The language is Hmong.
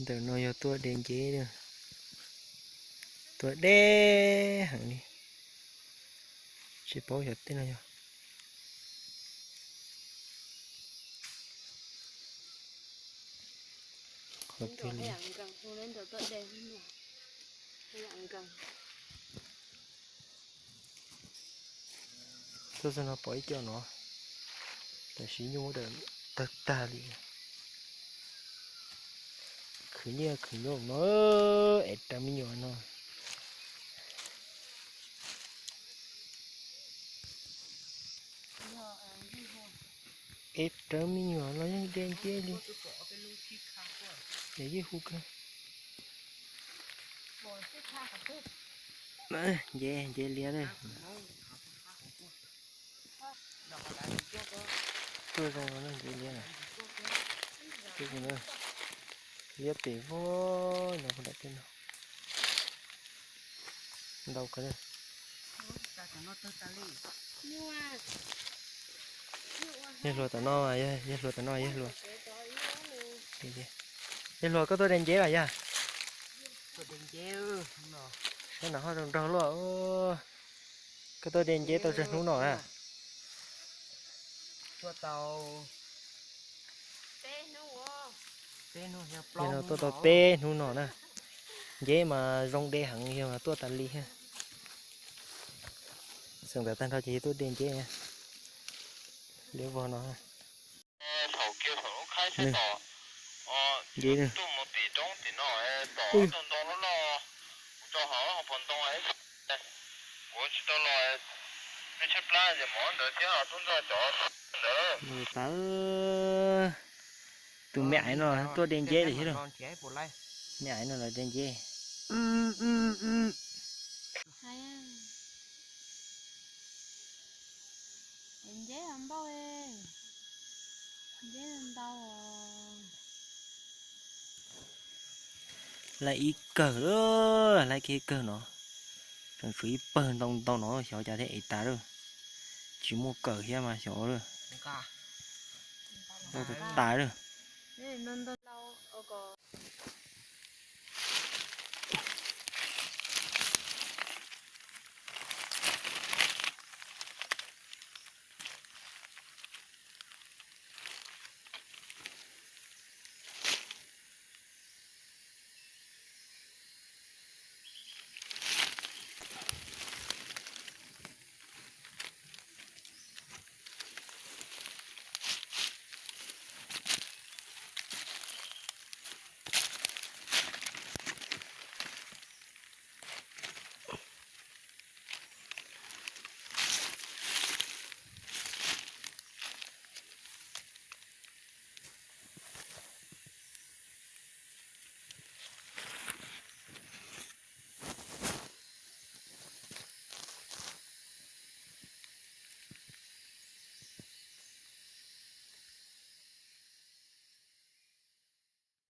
Ntawm no yog tuaj de nceb, tuaj de heev li. Tsis paub xyov tej no yog qhov twg li. Tuaj txog no pom ib co no, tam sim nyuj tawg tag li. Khwv nyiaj khwv nyob no, es raws me nyuam no. Es raws me nyuam los yeej de nceb li. Es yeej hu kawg. Nceb, nceb liab na. Tuaj zoo no nceb liab na. Liab pem vog no, ntau kawg na. Yawg hluas tom no, yawg hluas tom no, yawg hluas. Yawg hluas, koj tuaj de nceb los yog? Saib no ho zoo nraug luaj. Koj tuaj de nceb tau tsawg hnub no na? Yog no tuaj tau peb hnub no na. Nceb mas zoo de heev, yog tuaj tas li. Xeem ntawd tag nrho ces yog tuaj de nceb. Liab vog no. Nceb. Tus me aiv no tuaj de nceb lawm thiab lauj. Me aiv no los de nceb. Nceb npauj, nceb ntau. Laij ib kawg, laij kiag ib kawg no. Tseem tshuav ib pawg ntau ntau no xyov cas thiaj ev tas lawm. Tsis muaj kawm thiab mas xyov lawm. Ntau tas tas lawm.